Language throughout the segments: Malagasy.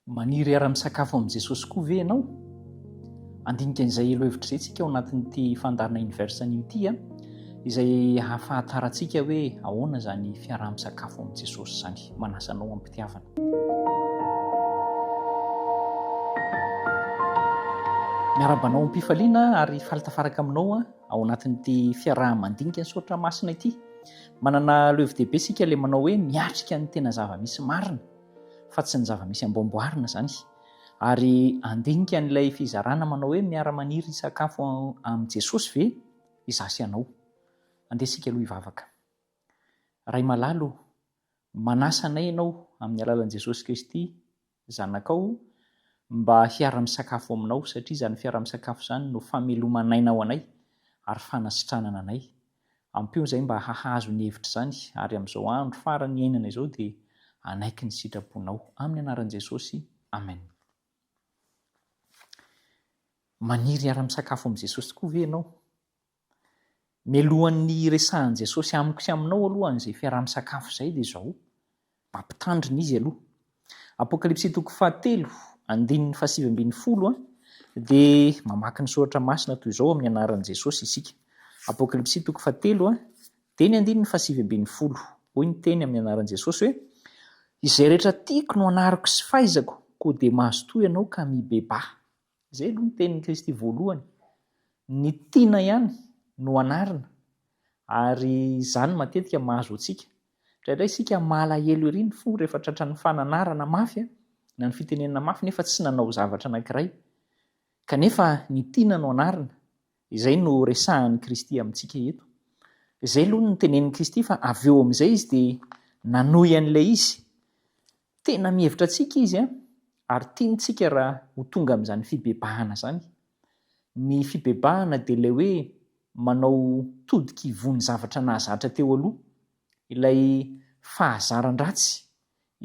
Maniry hiara-misakafo amin'i Jesosy koa ve ianao? Handinika an'izay elo hevitra izay isika ao anatin'ity fandaharana Universe anio ity, izay hahafantarantsika hoe ahoana izany fiaraha-misakafo amin'i Jesosy izany. Manasa anao am-pitiavana. Miarahaba anao am-pifaliana ary faly tafaraka aminao ao anatin'ity fiaraha-mandinika ny soratra masina ity. Manana levo-dehibe isika ilay manao hoe miatrika ny tena zava-misy marina. fa tsy ny zava-misy amboamboarina izany. Ary handinika an'ilay fizarana manao hoe miara-maniry hisakafo amin'i Jesosy ve izaho sy ianao? Andeha isika aloha hivavaka. Ray malala o, manasa anay Ianao amin'ny alalan'i Jesosy Kristy Zanakao mba hiara-misakafo aminao satria izany fiaraha-misakafo izany no fameloman'aina ho anay ary fanasitranana anay. Ampio izay mba hahazo ny hevitr'izany ary amin'izao andro farany iainana izao dia hanaiky ny sitraponao. Amin'ny anaran'i Jesosy, Amen. Maniry hiara-misakafo amin'i Jesosy tokoa ve ianao? Mialohan'ny hiresahan'i Jesosy amiko sy aminao aloha an'izay fiaraha-misakafo izay dia izao, Mampitandrina izy aloha. Apokalypsy toko fahatelo, andininy fahasivy ambinifolo dia mamaky ny soratra masina toy izao amin'ny anaran'i Jesosy isika. Apokalypsy toko fahatelo dia ny andininy fahasivy ambinifolo. Hoy ny teny amin'ny anaran'i Jesosy hoe, Izay rehetra tiako no anariko sy faizako, koa dia mazotoa ianao ka mibebaha. Izay aloha ny tenin'i Kristy voalohany. Ny tiana ihany no anarina, ary izany matetika mahazo antsika. Indraindray isika malahelo ery ny fo rehefa tratran'ny fananarana mafy na ny fitenenana mafy nefa tsy nanao zavatra anankiray. Kanefa ny tiana no anarina. Izay no resahan'i Kristy amintsika eto. Izay aloha no notenenin'i Kristy fa avy eo amin'izay izy dia nanohy an'ilay izy. Tena mihevitra antsika izy ary tiany tsika raha ho tonga amin'izany fibebahana izany. Ny fibebahana dia ilay hoe manao todika ivoho ny zavatra nahazatra teo aloha, ilay fahazaran-dratsy,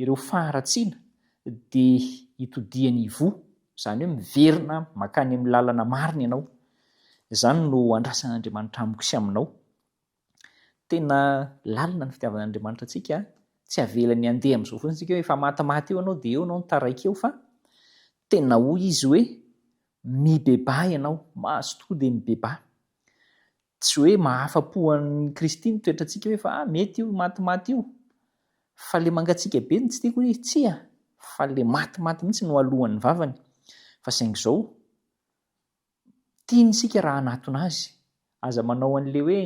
ireo faharatsiana dia itodihany ivoho, izany hoe miverina mankany amin'ny lalana marina ianao. Izany no andrasan'Andriamanitra amiko sy aminao. Tena lalina ny fitiavan'Andriamanitra antsika, tsy avelany handeha amin'izao fotsiny isika hoe efa matimaty eo ianao dia eo ianao no taraiky eo fa tena hoy izy hoe mibebaha ianao, mazotoa dia mibebaha. Tsy hoe mahafa-po an'i Kristy ny toetrantsika hoe fa ah mety io matimaty io, fa le mangatsiaka be no tsy tiako hoe tsia, fa le matimaty mihitsy no alohan'ny vavany. Fa saingy izao, Tiany isika raha hanatona azy. Aza manao an'ilay hoe,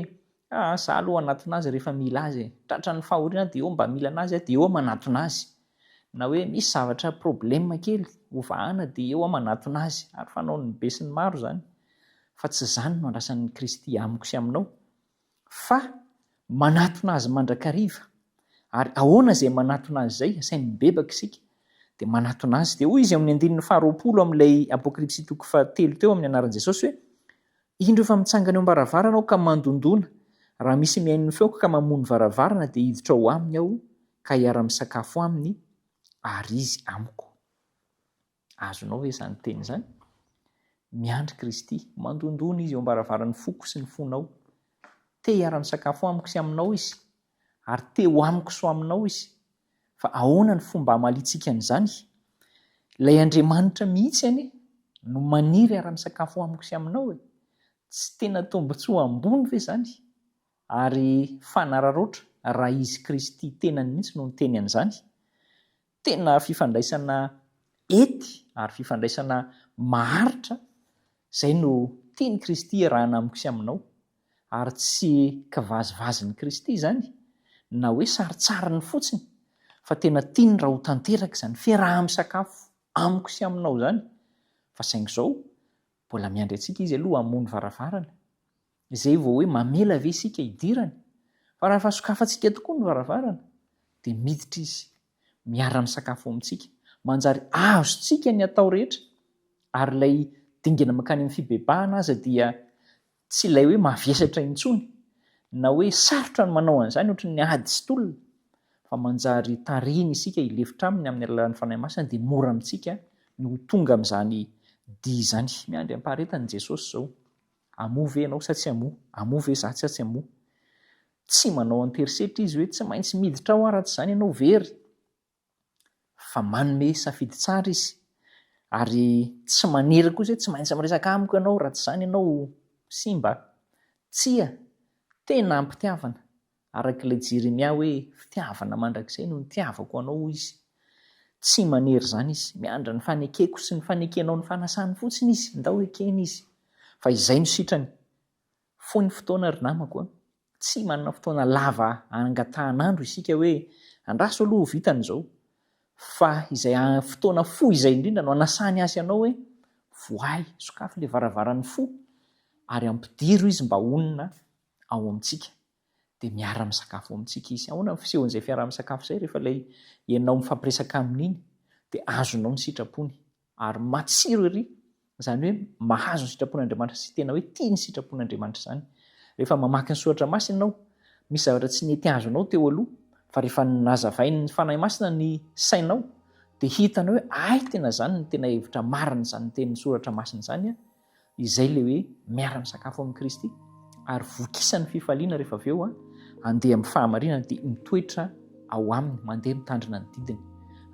aa za aloha hanatona azy rehefa mila azy e. Tratran'ny fahoriana aho dia eo mba mila an'azy aho dia eo aho manatona azy. Na hoe misy zavatra problème kely hovahana dia eo aho manatona azy. Ary fanaon'ny be sy ny maro izany. Fa tsy izany no andrasan'i Kristy amiko sy aminao. Fa manatona Azy mandrakariva. Ary ahoana izay manatona Azy izay? Asainy mibebaka isika, dia manatona Azy. Dia hoy Izy amin'ny andininy faharoapolo amin'ilay Apokalypsy toko fahatelo teo amin'ny anaran'i Jesosy hoe, Indro efa mitsangana eo am-baravarana Aho ka mandondòna, raha misy mihaino ny feoko ka mamoha ny varavarana dia hiditra ao aminy Aho ka hiara-misakafo aminy ary izy amiko. Azonao ve izany teny izany? Miandry Kristy, mandondona Izy eo am-baravaran'ny foko sy ny fonao. Te hiara-misakafo amiko sy aminao Izy, ary te ho amiko sy ho aminao Izy. Fa ahoana ny fomba hamaliantsika an'izany? Ilay Andriamanitra mihitsy anie no maniry hiara-misakafo amiko sy aminao e! Tsy tena tombontsoa ambony ve izany? Ary fanararaotra raha Izy Kristy tenany mihitsy no niteny an'izany? Tena fifandraisana ety ary fifandraisana maharitra izay no tian'i Kristy iarahana amiko sy aminao, ary tsy kivazivazin'i Kristy izany na hoe sarintsariny fotsiny fa tena tiany raha ho tanteraka izany fiaraha-misakafo amiko sy aminao izany, fa saingy izao mbola miandry antsika Izy aloha hamoha ny varavarana, izay vao hoe mamela ve isika hidirany, fa raha efa sokafantsika tokoa ny varavarana dia miditra Izy miara-misakafo amintsika. Manjary azontsika ny atao rehetra, ary ilay dingana mankany amin'ny fibebahana aza dia tsy ilay hoe mavesatra intsony, na hoe sarotra ny manao an'izany ohatran'ny ady sy tolona, fa manjary tarihiny isika hilefitra aminy amin'ny alalan'ny Fanahy Masina dia mora amintsika ny ho tonga amin'izany dia izany. Miandry am-paharetana i Jesosy izao. Hamoa ve ianao sa tsy hamoa? Hamoa ve izaho sa tsy hamoa? Tsy manao an-terisetra izy hoe tsy maintsy miditra ao aho raha tsy izany ianao very. Fa manome safidy tsara Izy. Ary tsy manery koa Izy hoe tsy maintsy miresaka amiko ianao raha tsy izany ianao simba. Tsia, tena am-pitiavana. Araka ilay Jeremia hoe fitiavana mandrakizay no nitiavako anao hoy izy. Tsy manery izany izy. Miandry ny fanekeko sy ny fanekenao ny fanasany fotsiny izy. Ndao ekena izy. Fa izay no sitrany. Fohy ny fotoana ry namako a. Tsy manana fotoana lava angatahan'andro isika hoe andraso aloha ho vitany izao. Fa izay fotoana fohy izay indrindra no anasany ahy sy anao hoe vohay, sokafy ilay varavaran'ny fo ary ampidiro izy mba honina ao amintsika dia miara-misakafo ao amintsika izy. Ahoana ny fisehon'izay fiaraha-misakafo izay rehefa ilay ianao mifampiresaka aminy iny dia azonao ny sitrapony ary matsiro ery, izany hoe mahazo ny sitrapon'Andriamanitra sy tena hoe tia ny sitrapon'Andriamanitra izany. Rehefa mamaky ny soratra masina ianao, misy zavatra tsy nety azonao teo aloha fa rehefa nazavain'ny Fanahy Masina ny sainao dia hitanao hoe ay tena izany ny tena hevitra marina izany tenin'ny soratra masina izany an! Izay ilay hoe miara-misakafo amin'i Kristy ary vokisan'ny fifaliana rehefa avy eo handeha amin'ny fahamarinana dia mitoetra ao aminy, mandeha mitandrina ny didiny.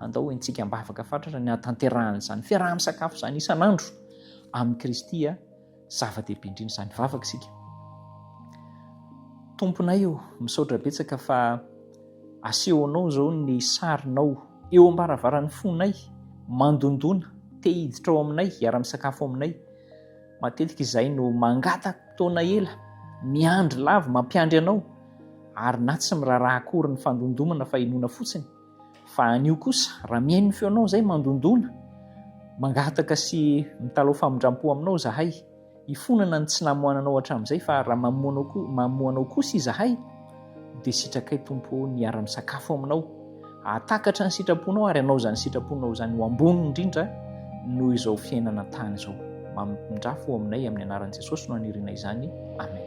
Andao hoentintsika am-bavaka fatratra ny hahatanterahan'izany fiaraha-misakafo izany isan'andro amin'i Kristy, zava-dehibe indrindra izany. Vavaka isika. Tomponay ô, misaotra betsaka fa asehonao izao ny sarinao eo am-baravaran'ny fonay, mandondona, te hiditra ao aminay, hiara-misakafo aminay. Matetika izahay no mangataka fotoana ela, miandry lava, mampiandry anao, ary na tsy miraharaha akory ny fandondomana fa inoana fotsiny. Fa anio kosa, raha mihaino ny feonao izahay mandondona, mangataka sy mitalaho famindram-po aminao izahay, Hifonana ny tsy namoananao hatramin'izay fa raha mamoa anao kosa izahay dia sitrakay Tompo ô ny hiara-misakafo aminao, hahatakatra ny sitraponao ary hanao izany sitraponao izany ho ambony indrindra noho izao fiainana an-tany izao. Mamindrafo ho aminay amin'ny anaran'i Jesosy no aniriana izany. Amen.